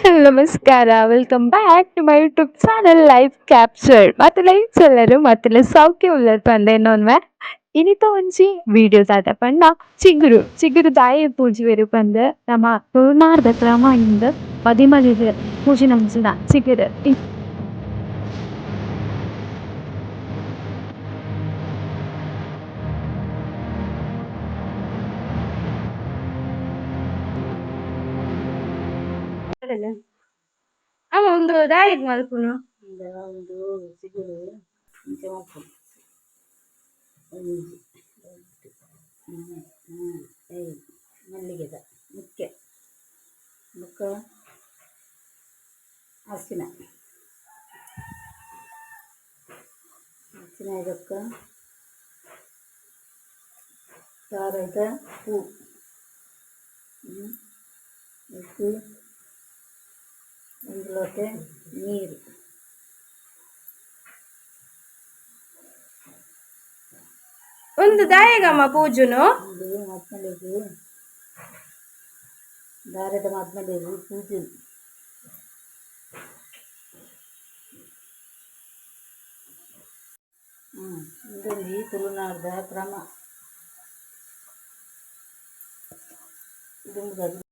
Hello ನಮಸ್ಕಾರ, welcome back to my YouTube channel life capture. ಮಾತೆಲ್ಲ ಎಂಚ ಮಾತೆಲ್ಲ ಸೌಖ್ಯ ಉಲ್ಲೆರ್ ಪಂದ್ ಎನ್ನೊನ್ವೆ. ಇನಿತ ಒಂಜಿ ವಿಡಿಯೋ ದಾದ ಪಂಡ ಚಿಗುರು ಚಿಗುರು ದಾಯೆ ಪೂಜುವೆರ್ ಪಂದ್ ನಮ ತುಳುನಾಡ್ದ ಕ್ರಮ ಇಂದ್ ಮದಿಮಲೆಗ್ ಪೂಜುನಂಚಿನ ಚಿಗುರು. ಅಮ್ಮ, ಉಂದು ದಾಯೆಗ್ ಮಲ್ಪುನು? ಉಂದು ಚಿಗುರು ಇಂಚ ಮಲ್ಪುನು. ಒಂಜಿ, ರಡ್ಡ್, ಮೂಜಿ, ನಾಲ್, ಐನ್ ಮಲ್ಲಿಗೆದ ಮುಖ್ಯ. ಬೊಕ್ಕ ಅರ್ಶಿನ ಅರ್ಶಿನ, ಬೊಕ್ಕ ತಾರಾಯಿದ ಪೂ. ಐಕ್ ಒಂದು ಲೋಟೆ ನೀರು. ಉಂದು ದಾಯೆಗಮ್ಮ ಪೂಜುನು? ಉಂದು ಮದ್ಮಲೆಗ್, ದಾರೆದ ಮದ್ಮಲೆಗ್ ಪೂಜುನು. ಉಂದೊಂಜಿ ತುಳುನಾಡ್ದ ಕ್ರಮ ದುಂಬುದ.